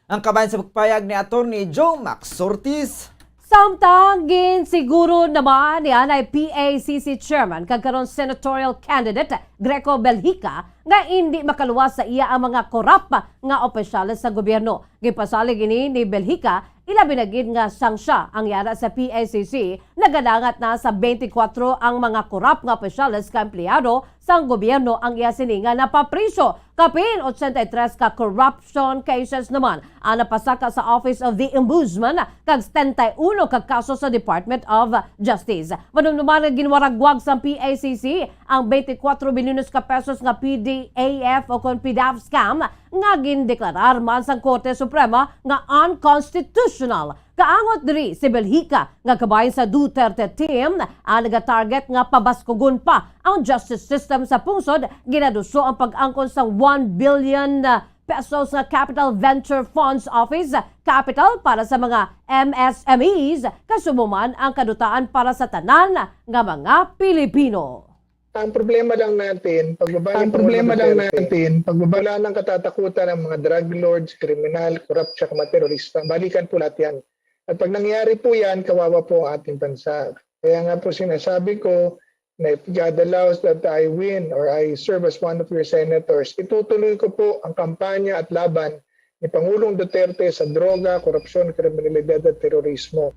Ang kabahin sa pagpayag ni Attorney Joe Max Ortiz. Samtang ginsiguro naman ni anay P A C C Chairman kag karon senatorial candidate Greco Beljica nga indi makaluwas sa iya ang mga korap nga opisyales sa gobyerno. Gipasalig ini ni Beljica, ilabi na gid nga sang siya ang yara sa P A C C, nagalangat na sa twenty-four ang mga korap nga opisyales ka empleyado sang gobyerno ang iya sini nga napapriso. Kapin ochenta y tres ka corruption cases naman ang napasaka sa Office of the Ombudsman kag setenta y uno ka kaso sa Department of Justice. Madumduman nga ginwaragwag sang P A C C ang twenty-four bilyones ka pesos nga P D A F o kon PDAF scam nga gindeklarar man sang Korte Suprema nga unconstitutional. Kaangot diri si Beljica nga kabahin sa Duterte team ang nagatarget nga pabaskugon pa ang justice system sa pungsod. Ginaduso ang pag-angkon sang one billion pesos nga capital venture funds office capital para sa mga M S M Es, kasumo man ang kadutaan para sa tanan nga mga Pilipino. Ang problema lang natin, pagbaba Ang ng problema Pangulong lang Duterte, natin, pagbaba wala nang katatakutan ang mga drug lords, kriminal, korupsya, mga terorista. Balikan po lahat yan. At pag nangyari po yan, kawawa po ang ating bansa. Kaya nga po sinasabi ko na if God allows that I win or I serve as one of your senators, itutuloy ko po ang kampanya at laban ni Pangulong Duterte sa droga, korupsyon, kriminalidad at terorismo.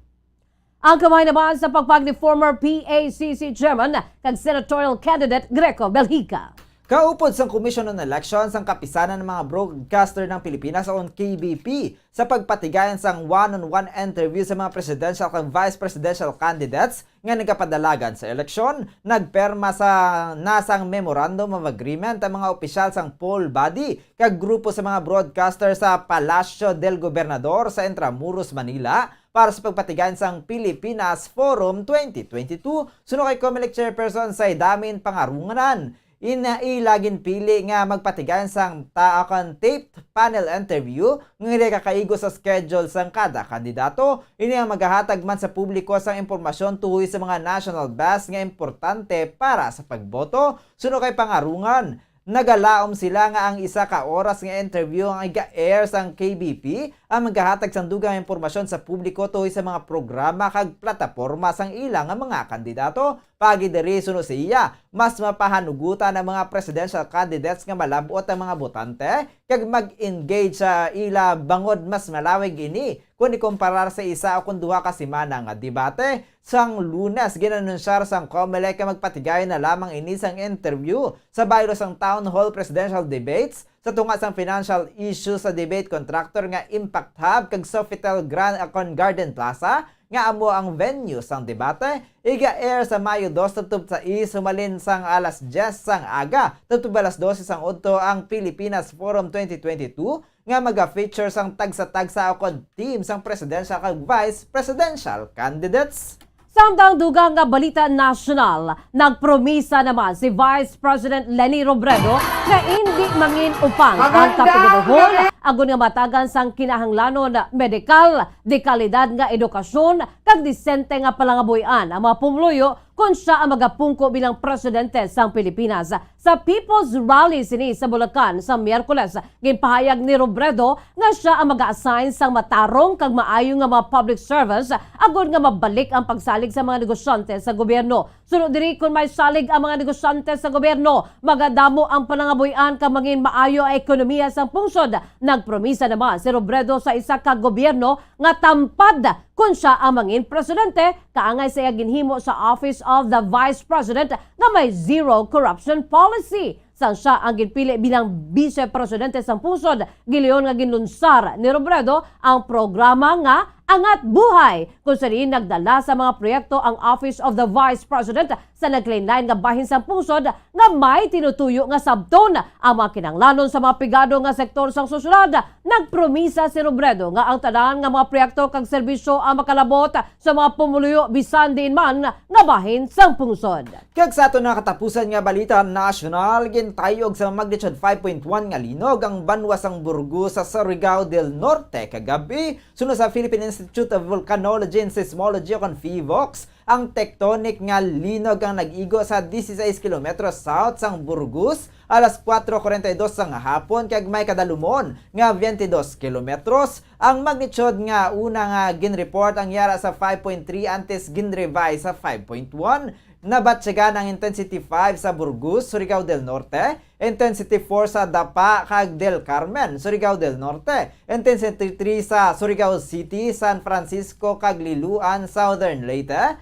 Ang kamay naman sa pagpag ni former P A C C Chairman kag senatorial candidate Greco Beljica. Kaupod sang Commission on Elections ang Kapisanan ng mga Broadcaster ng Pilipinas o K B P sa pagpatigayon sang one-on-one interview sa mga presidential kag vice presidential candidates nga nagapadalagan sa eleksyon. Nagperma sa nasang Memorandum of Agreement ang mga opisyal sang poll body kag grupo sa mga broadcaster sa Palacio del Gobernador sa Intramuros, Manila, para sa pagpatigayon sang Pilipinas Forum twenty twenty-two, suno kay Comelec Chairperson Saidamin Pangarunganan. Ina ila ginpili nga magpatigayon sang ta-, kon taped panel interview nga indi kakaigo sa schedule sang kada kandidato. Ini ang magahatag man sa publiko sang impormasyon tuhoy sa mga national best nga importante para sa pagboto. Suno kay Pangarungan, nagalaom sila nga ang isa ka oras nga interview ang iga-air sang K B P ang magahatag sang dugang impormasyon sa publiko tuhoy sa mga programa kag plataporma sang ila nga mga kandidato. Paagi diri, suno sa iya, mas mapahanugutan ang mga presidential candidates nga malab-ot ang mga botante kag mag-engage sa ila bangod mas malawig ini kon ikumparar sa isa o kon duha ka semana nga debate. Sang Lunes, ginanunsyar sang Comelec nga magpatigayon na lamang ini sang interview sa baylo sang town hall presidential debates sa tunga sang financial issue sa debate contractor nga Impact Hub kag Sofitel Grand Akon Garden Plaza, nga amo ang venue sang debate, iga-air sa Mayo dos tubtob sais, humalin sang alas diyes sang aga tubtob alas dose sang udto ang Pilipinas Forum twenty twenty-two, nga maga-feature sang tagsa-tagsa ukon team sang presidential kag vice presidential candidates. Samtang dugang nga balita nasyonal, nagpromisa naman si Vice President Leni Robredo nga indi mangin-upang ang kapigaduhon agod nga matagan sang kinahanglanon medikal, de kalidad nga edukasyon, kag disente nga palangabuhian ang mga pumuluyo kon sia ang magapungko bilang presidente sang Pilipinas. Sa People's Rally sini sa Bulacan sa Miyerkules, ginpahayag ni Robredo nga sia ang mag-assign sang matarong kag maayo nga mga public servants agod nga mabalik ang pagsalig sa mga negosyante sa gobyerno. Suno diri, kon may salig ang mga negosyante sa gobyerno, magadamo ang panangabuhian kag mangin maayo ang ekonomiya sang pungsod. Nagpromisa naman si Robredo sa isa ka gobyerno nga tampad kon sia ang mangin presidente, kaangay sa iya ginhimo sa Office of the Vice President nga may zero corruption policy. Sang sia ang ginpili bilang Vice Presidente sang pungsod, gilayon nga ginlunsar ni Robredo ang programa nga Angat Buhay, kung sa diin nagdala sa mga proyekto ang Office of the Vice President sa naglain-lain nga bahin sang pungsod nga may tinutuyo nga sabton ang mga kinahanglanon sa mga pigado nga sektor sang sosyedad. Nagpromisa si Robredo nga ang tanan nga mga proyekto kag serbisyo ang makalabot sa mga pumuluyo bisan diin man nga bahin sang pungsod. Kag sa aton nga katapusan nga balita nasyonal, gintayog sa magnitude five point one nga linog ang banwa sang Burgos sa Surigao del Norte kagab-i. Suno sa Philippine Institute of Volcanology and Seismology o kon PHIVOLCS, ang tectonic nga linog ang nag-igo sa dieciséis kilometros south sang Burgos alas kuwatro kuwarenta y dos sang hapon kag may kadalumon nga veintidós kilometros. Ang magnitude nga una nga ginreport ang yara sa five point three antes ginrevise sa five point one. Nabatyagan ang intensity five sa Burgos, Surigao del Norte, intensity four sa Dapa kag Del Carmen, Surigao del Norte, intensity three sa Surigao City, San Francisco kag Liloan, Southern Leyte,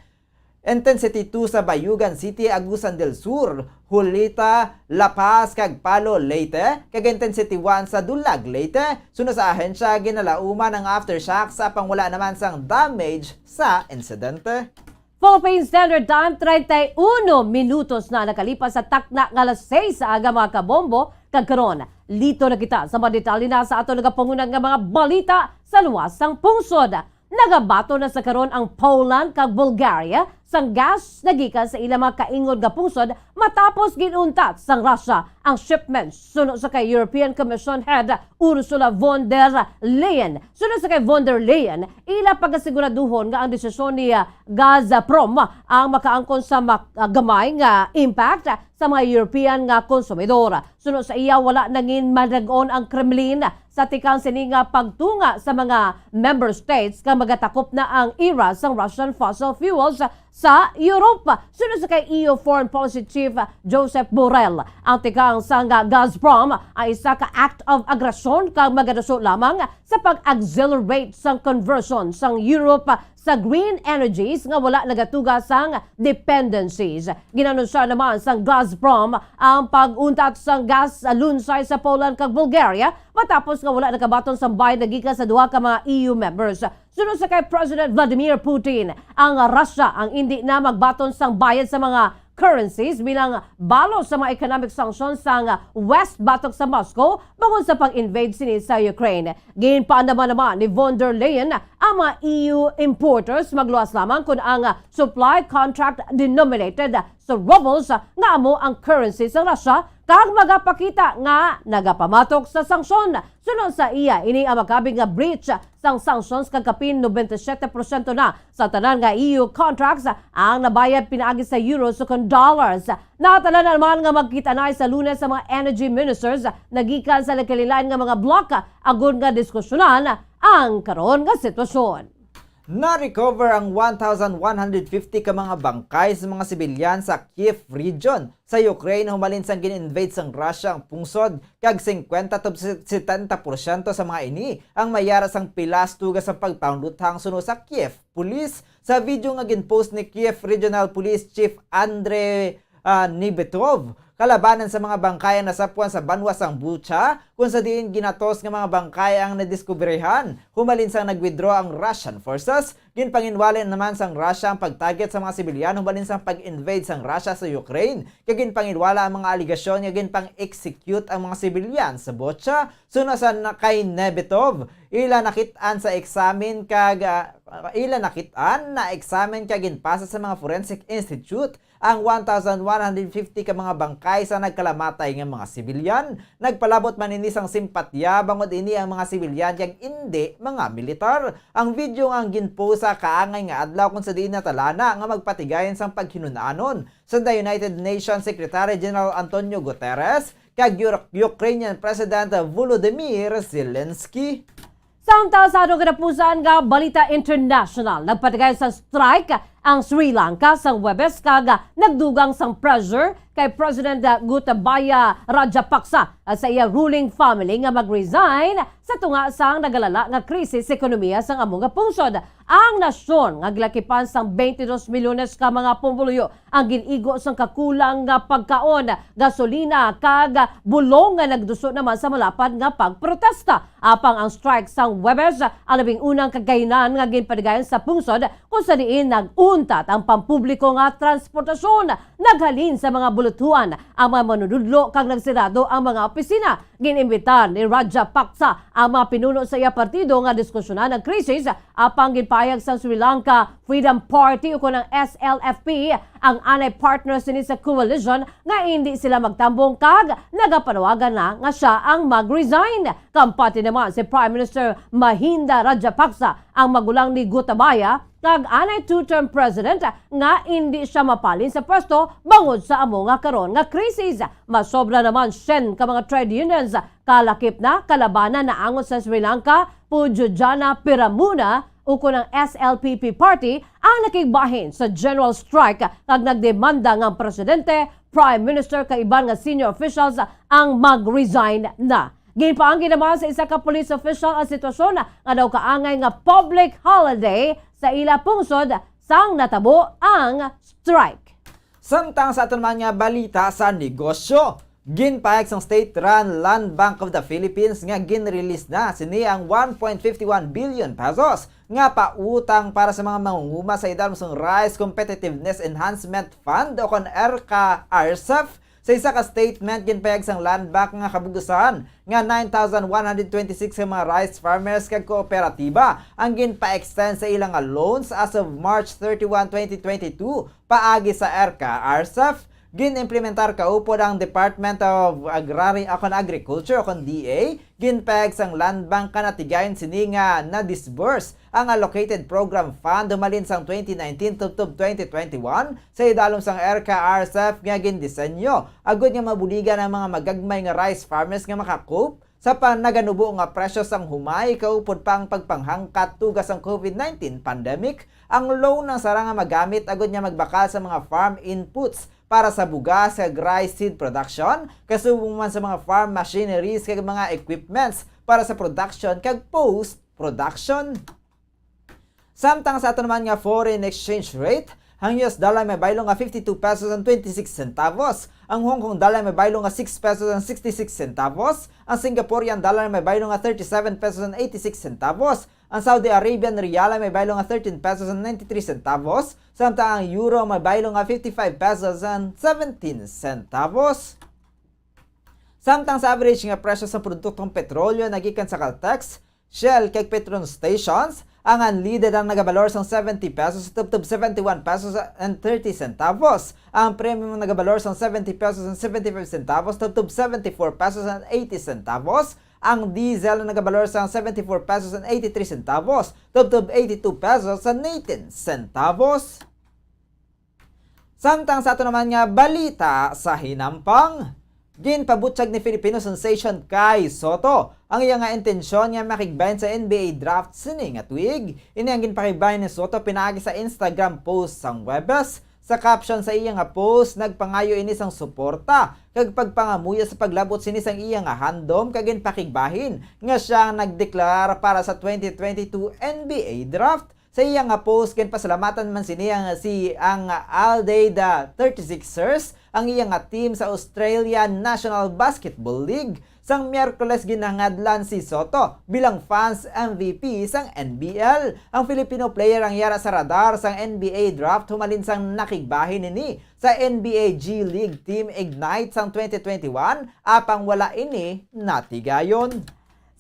intensity two sa Bayugan City, Agusan del Sur, Julita, La Paz, kag Palo, Leyte, kag intensity one sa Dulag, Leyte. Suno sa ahensya, ginalauman ang aftershock sa pangwala naman sang damage sa insidente. Philippine Standard Time, treinta y uno minutos na nakalipas sa takna nga alas seis sa aga, mga kabombo, kag karon, lito na kita sa mga detalye na sa aton nagapangunang nga mga balita sa luwas sang pungsod. Nagabaton na sa karon ang Poland kag Bulgaria sang gas nga gikan sa ilang mga kaingod nga pungsod matapos gin-untat sang Russia ang shipments, suno sa kay European Commission Head Ursula von der Leyen. Suno sa kay von der Leyen, ila pagasiguraduhon nga ang desisyon ni, ah, Gazprom ang makaangkon sa mak-, ah, gamay nga impact sa mga European nga konsumidor. Suno sa iya, wala nangin madag-on ang Kremlin sa tikang sini nga pagtunga sa mga member states nga magatakop na ang era sang Russian fossil fuels sa Europa. Suno sa kay E U Foreign Policy Chief Josep Borrell, ang tikang sang Gazprom ang isa ka act of aggression kag magadaso lamang sa pag-accelerate sang conversion sang Europe sa green energies nga wala nagatuga sang dependencies. Ginanunsar naman sang Gazprom ang pag-untat sang gas sa lunsay sa Poland kag Bulgaria matapos nga wala nakabaton sang bayad nga gikan sa duha ka mga E U members. Suno sa kay President Vladimir Putin, ang Russia ang indi na magbaton sang bayad sa mga currencies bilang balos sa mga economic sanctions sang West batok sa Moscow bangod sa pag-invade sini sa Ukraine. Ginpaandam naman ni von der Leyen ang mga E U importers magluwas lamang kon ang supply contract denominated sa rubles, nga amo ang currency sa Russia, kag magapakita nga nagapamatok sa sanksyon. Suno sa iya, ini ang makabig nga breach sang sanctions kag kapin nobenta y siyete porsyento na sa tanan nga E U contracts ang nabayad pinaagi sa euros ukon dollars. Natanan naman nga magkita-anay sa Lunes sa mga energy ministers nagikan sa nagkalilain nga mga bloc agod nga diskusyonan ang karon nga sitwasyon. Na-recover ang one thousand one hundred fifty ka mga bangkay sa mga sibilyan sa Kyiv region sa Ukraine humalin sang gin-invade sang Russia ang pungsod, kag singkwenta to setenta porsyento sa mga ini ang may yara sang pilas tuga sang pagpanglutang suno sa Kyiv Police. Sa video nga gin-post ni Kyiv Regional Police Chief Andre, ah, Nebetov, kalabanan sa mga bangkay ang nasapwan sa banwa sang Bucha, kung sa diin ginatos nga mga bangkay ang nadiskubrihan. Humalin sang nag-withdraw ang Russian forces, ginpanginwala naman sang Russia ang pag-target sa mga sibilyan humalin sang pag-invade sang Russia sa Ukraine, kag ginpanginwala ang mga alegasyon nga ginpang-execute ang mga sibilyan sa Bucha. Suno sa na-, kay Nebetov, ila nakit-an sa eksamen kag, ah, ila nakit-an, na-eksamen kag ginpasa sa mga forensic institute ang one thousand one hundred fifty ka mga bangkay sa nagkalamatay nga mga sibilyan. Nagpalabot man ini sang simpatya bangod ini ang mga sibilyan kag indi mga militar. Ang video nga ginpost sa kaangay nga adlaw kung sa diin natalana nga magpatigayon sang paghinun-anon sa the United Nations Secretary General Antonio Guterres kag Ur-, Ukrainian President Volodymyr Zelensky. Samtang sa atong katapusan nga balita international, nagpatigay sa strike ang Sri Lanka sa Huwebes kag nagdugang sang pressure kay President Gotabaya Rajapaksa sa iya ruling family nga mag-resign sa tunga sang nagalala nga krisis sa ekonomiya sang amo nga pungsod. Ang nasyon nga gilakipan sang twenty-dos milyones ka mga pumuluyo ang gin-igo sang kakulang nga pagkaon, gasolina, kag bulong nga nagduso naman sa malapad nga pagprotesta. Apang ang strike sang Huwebes ang labing unang kagahinan nga ginpatigayon sa pungsod, kung sa diin nag-untat ang pampubliko nga transportasyon, naghalin sa mga bulutuan ang mga manunudlo kag nagsirado ang mga opisina. Gin-imbitar ni Rajapaksa ang mga pinuno sa iya partido nga diskusyonan ang krisis, apang ginpahayag sang Sri Lanka Freedom Party ukon ang S L F P, ang anay partner sini sa coalition, nga indi sila magtambong kag nagapanawagan na nga sia ang mag-resign. Kampati naman si Prime Minister Mahinda Rajapaksa, ang magulang ni Gotabaya, kag anay two-term president, nga indi sia mapalin sa pwesto bangod sa amo nga karon nga krisis. Masobra naman syen ka mga trade unions kalakip na kalabanan naangot sa Sri Lanka, Pujujana Piramuna, ukon ang S L P P party, ang nakigbahin sa general strike kag nagdemanda nga ang presidente, prime minister, kag iban nga senior officials ang mag-resign na. Ginpaanggi naman sa isa ka police official ang sitwasyon nga daw kaangay nga public holiday sa ila pungsod sang natabo ang strike. Samtang sa aton man nga balita sa negosyo, ginpahayag sang state-run Land Bank of the Philippines nga gin-release na sini ang one point fifty one billion pesos nga pautang para sa mga mangunguma sa idalom sang Rice Competitiveness Enhancement Fund o kon R C A R C E F. Sa isa ka statement, ginpahayag sang Land Bank nga kabug-usan nga nine thousand one hundred twenty-six ka mga rice farmers kag kooperatiba ang ginpa-extend sa ila nga loans as of March thirty-one, twenty twenty-two, paagi sa R C A R C E F. Gin-implementar kaupod ang Department of Agrari-, o kon Agriculture, o kon D A. Ginpahayag sang Land Bank nga natigayon sini nga na-disburse ang allocated program fund humalin sang twenty nineteen tubtob twenty twenty-one sa idalom sang R C A R C E F nga gindisenyo agud nga mabuligan ang mga magagmay nga rice farmers nga maka-cope sa pa-, naganubo nga presyo sang humay, kaupod pa ang pagpanghangkat tuga sang COVID nineteen pandemic. Ang loan ang sara nga magamit agud nga magbakal sa mga farm inputs para sa bugas kag rice seed production, kasubong man sa mga farm machineries kag mga equipments para sa production kag post-production. Samtang sa ato naman nga foreign exchange rate, ang U S dollar may baylo nga fifty-two pesos and twenty-six centavos, ang Hong Kong dollar may baylo nga six pesos and sixty-six centavos, ang Singaporean dollar may baylo nga thirty-seven pesos and eighty-six centavos, ang Saudi Arabian riyal may baylo nga thirteen pesos and ninety-three centavos, samtang ang euro may baylo nga fifty-five pesos and seventeen centavos. Samtang sa average nga presyo sa produktong petrolyo nagikan sa Caltex, Shell kag Petron stations, Ang unleaded ang nagabalor sang seventy pesos tubtob seventy-one pesos and thirty centavos. Ang premium ang nagabalor sang seventy pesos and seventy-five centavos tubtob seventy-four pesos and eighty centavos. Ang diesel ang nagabalor sang seventy-four pesos and eighty-three centavos tubtob eighty-two pesos and eighteen centavos. Samtang sa ato naman nga balita sa hinampang, ginpabutyag ni Filipino sensation Kai Sotto ang iya nga intensyon nga makigbahin sa N B A draft sini nga tuig. Ini ang ginpakigbahin ni Sotto pinaagi sa Instagram post sang Huwebes. Sa caption sa iya nga post, nagpangayo ini sang suporta kag pagpangamuyo sa paglabot sini sang iya nga handom kag ginpakigbahin nga sia ang nagdeklarar para sa twenty twenty-two N B A draft. Sa iya nga post, ginpasalamatan man sini ang, si, ang Adelaide thirty-sixers, ang iya nga team sa Australian National Basketball League. Sang Miyerkules, ginhangadlan si Sotto bilang fans M V P sang N B L. Ang Filipino player ang yara sa radar sang N B A draft humalin sang nakigbahin ini sa N B A G League Team Ignite sang twenty twenty-one, apang wala ini natigayon.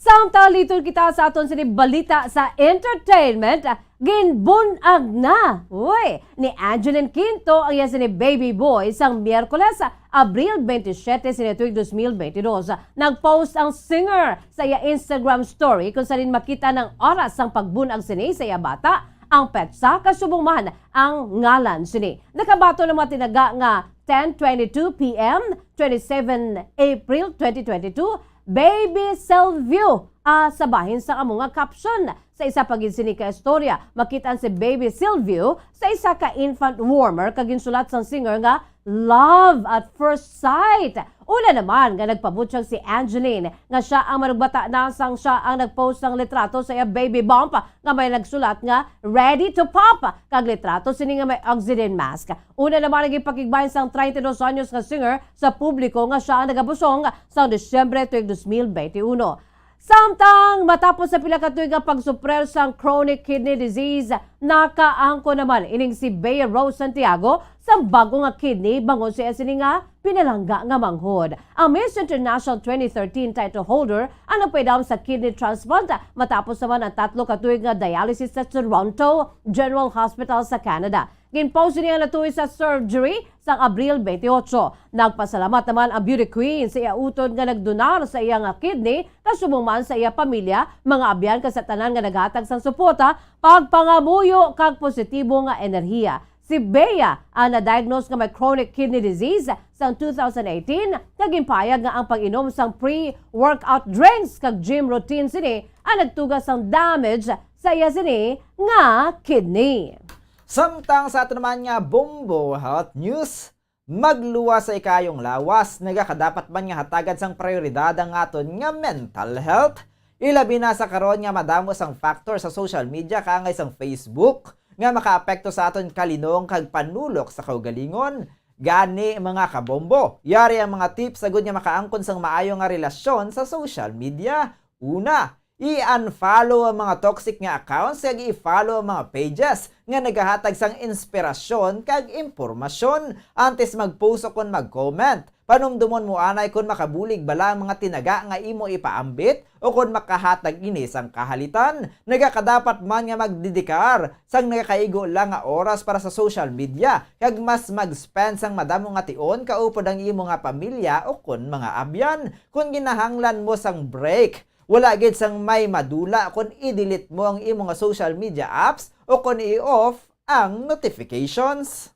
Samtang liton kita sa aton sini balita sa entertainment, ginbun-ag na, uy, ni Angeline Quinto ang iya sini baby boy sang Miyerkules, Abril twenty-seven sini tuig dos mil twenty-dos. Nag-post ang singer sa iya Instagram story kung saan makita ang oras sang pagbun-ag sini sa iya bata, ang petsa, kasubong man ang ngalan sini. Nakabaton ang mga tinaga nga ten twenty-two P M, twenty-seven April twenty twenty-two, Baby Silvio, ah, sa bahin sang amo nga caption. Sa isa pa gid sini ka istorya, makit-an si Baby Silvio sa isa ka infant warmer kag ginsulat sang singer nga, "Love at first sight." Una naman nga nagpabutyag si Angeline nga sia ang manugbata na sang sia ang nagpost sang litrato sa iya baby bump nga may nagsulat nga, "Ready to pop," kag litrato sini nga may oxygen mask. Una naman ang ginpakigbahin sang treinta y dos anyos nga singer sa publiko nga sia ang nagabusong sang Disyembre tuig dos mil benti uno. Samtang matapos sa pila ka tuig nga pagsuprer sang chronic kidney disease, nakaangkon naman ining si Bea Rose Santiago sa bag-o nga kidney bangod sa iya sini nga pinalangga nga manghod. Ang Miss International twenty thirteen title holder ang nagpaidawom sa kidney transplant matapos naman ang tatlo ka tuig nga dialysis sa Toronto General Hospital sa Canada. Ginpost niya natuy sa surgery sang Abril twenty-eight. Nagpasalamat naman ang beauty queen sa iya utod nga nagdonar sa iya nga kidney, kasubong man sa iya pamilya, mga abyan, kag sa tanan nga naghatag sang suporta, pagpangamuyo, kag positibo nga enerhiya. Si Bea ang na-diagnose nga may chronic kidney disease sang two thousand eighteen, nga ginpahayag nga ang pag-inom sang pre-workout drinks kag gym routine sini ang nagtuga sang damage sa iya sini nga kidney. Samtang sa ato naman nga Bombo Health News, magluwas sa ikaayong lawas, nagakadapat man nga hatagan sang prioridad ang aton nga mental health. Ilabi na sa karon nga madamo sang factor sa social media kaangay sang Facebook nga makaapekto sa aton kalinong kag panulok sa kaugalingon. Gani, mga kabombo, yari ang mga tips agud nga makaangkon sang maayo nga relasyon sa social media. Una, i-unfollow ang mga toxic nga accounts kag i-follow ang mga pages nga nagahatag sang inspirasyon kag impormasyon. Antes mag-post o kon mag-comment, panumdomon mo anay kon makabulig bala ang mga tinaga nga imo ipaambit o kon makahatag ini sang kahalitan. Nagakadapat man nga magdedikar sang nagakaigo lang nga oras para sa social media kag mas mag-spend sang madamo nga tion kaupod ang imo nga pamilya o kon mga abyan. Kon ginahanglan mo sang break, wala gid sang may madula kon i-delete mo ang imo nga social media apps o kon i-off ang notifications.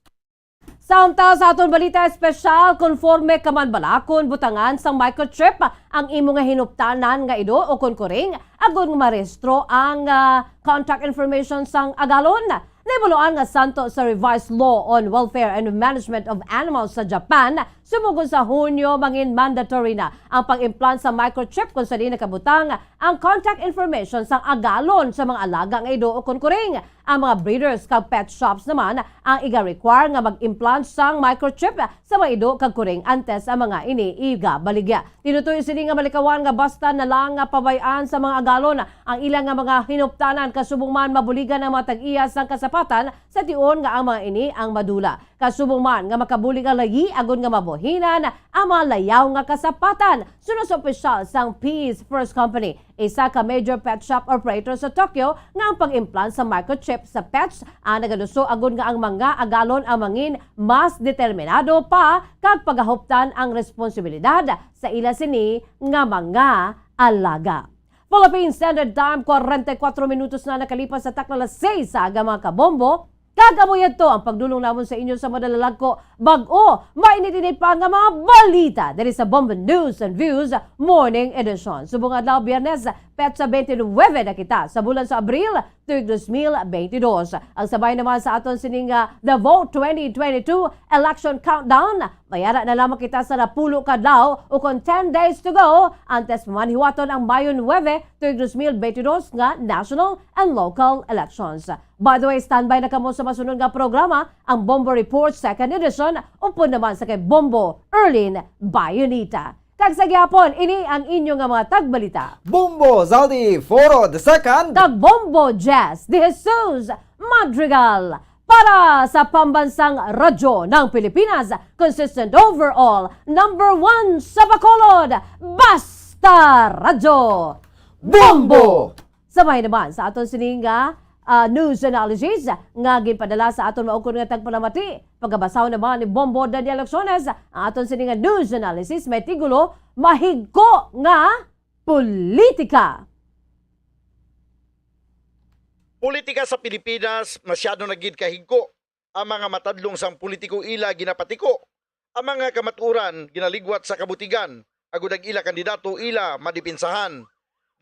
Samtang sa aton balita espesyal, konforme ka man bala kon butangan sang microchip ang imo nga hinuptanan nga ido o kon kuring, agod nga marehistro ang, ah, contact information sang agalon? Nahibaluan nga santo sa Revised Law on Welfare and Management of Animals sa Japan, subong kon sa Hunyo, mangin mandatory na ang pag-implant sa microchip kon sa diin nakabutang ang contact information sang agalon sa mga alaga nga ido o kon kuring. Ang mga breeders kag pet shops naman ang iga-require nga mag-implant sang microchip sa mga ido kag kuring antes ang mga ini igabaligya. Tinutoy sini nga malikawan nga basta na lang nga pabay-an sa mga agalon ang ila nga mga hinuptanan, kasubong man mabuligan ang mga tag-iya sang kasapatan sa tion nga ang mga ini ang madula. Kasubong man nga makabulig ang layi agod nga mabuhinan ang mga layaw nga kasapatan. Suno sa opisyal sang Peace First Company, isa ka major pet shop operator sa Tokyo, nga ang pag-implant sa microchip sa pets ang nagaluso agod nga ang mga agalon ang mangin mas determinado pa kag pagahuptan ang responsibilidad sa ila sini nga mga alaga. Philippine Standard Time, kwarenta y kuwatro minutos na nakalipas sa takna alas seis sa aga, mga kabombo. Kag amo yadto ang pagdulong namon sa inyo sa madalalagko, bag-o, mainit-init pa nga mga balita diri sa Bombo News and Views Morning Edition. Subong adlaw, Biyernes, petsa twenty-nine na kita sa bulan sa Abril, tuig dos mil bentidós. Ang sabay naman sa aton sining, ah, The Vote twenty twenty-two Election Countdown, mayara na lamang kita sa napulo ka adlaw, ukon ten days to go, antes man hiwaton ang Mayo nuebe, tuig dos mil bentidós nga national and local elections. By the way, standby na kamo sa masunod nga programa, ang Bombo Report Second Edition, upod naman sa kay Bombo Erlin Bayonita. Kag sa gihapon, ini ang inyo nga mga tagbalita. Bombo Zaldi Foro the Second. Kag Bombo Jazz de Jesus Madrigal. Para sa Pambansang Radyo ng Pilipinas, consistent overall, number one sa Bacolod, Basta Radyo. Bombo! Sabay naman sa aton sining, ah, ah, news analysis nga ginpadala sa aton maukon nga tagpalamati. Pagabasahon naman ni Bombo Daniel Lacsones ang aton sining nga news analysis, may tigulo, Mahigko nga Politika. Politika sa Pilipinas, masyado na gid kahigko. Ang mga matadlong sang politiko ila ginapatiko. Ang mga kamatuoran ginaligwat sa kabutigan, agud ang ila kandidato ila madipinsahan.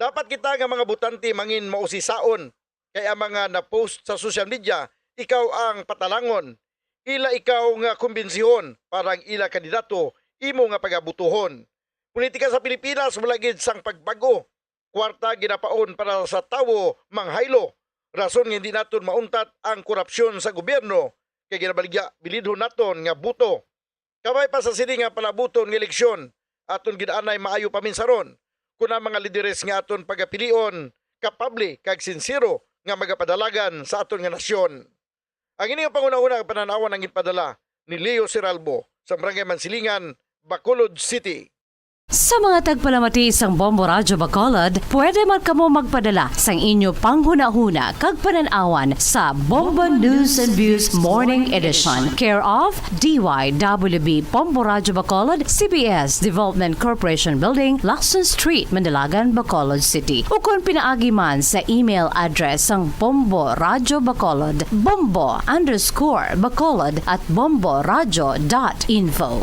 Dapat kita nga mga botante mangin mausisaon, kay ang mga na-post sa social media, ikaw ang patalangon. Ila ikaw nga kumbinsihon para ang ila kandidato imo nga pagabutuhon. Politika sa Pilipinas, wala gid sang pagbag-o. Kwarta ginapaon para sa tawo, manghaylo. Rason nga hindi naton mauntat ang korupsyon sa gobyerno, kay ginabaligya bilidhon naton nga boto. Kabay pa sa sini nga palabuton nga eleksyon, aton gid anay maayo paminsaron kon ang mga lideres nga aton pagapilion kapable kag sinsero nga magapadalagan sa aton nga nasyon. Ang ini nga panghunahuna nga panan-awan ang ginpadala ni Leo Siralbo sa Barangay Mansilingan, Bacolod City. Sa mga tagpalamati sang Bombo Radyo Bacolod, pwede man kamo magpadala sang inyo panghunahuna kag panan-awan sa Bombo News and Views Morning Edition, care of D Y W B Bombo Radyo Bacolod, C B S Development Corporation Building, Lacson Street, Manalagan, Bacolod City, ukon pinaagi man sa email address sang Bombo Radyo Bacolod, bombo underscore bacolod at bomboradyo dot info.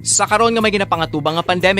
Sa karon nga may ginapangatubang nga pandemic,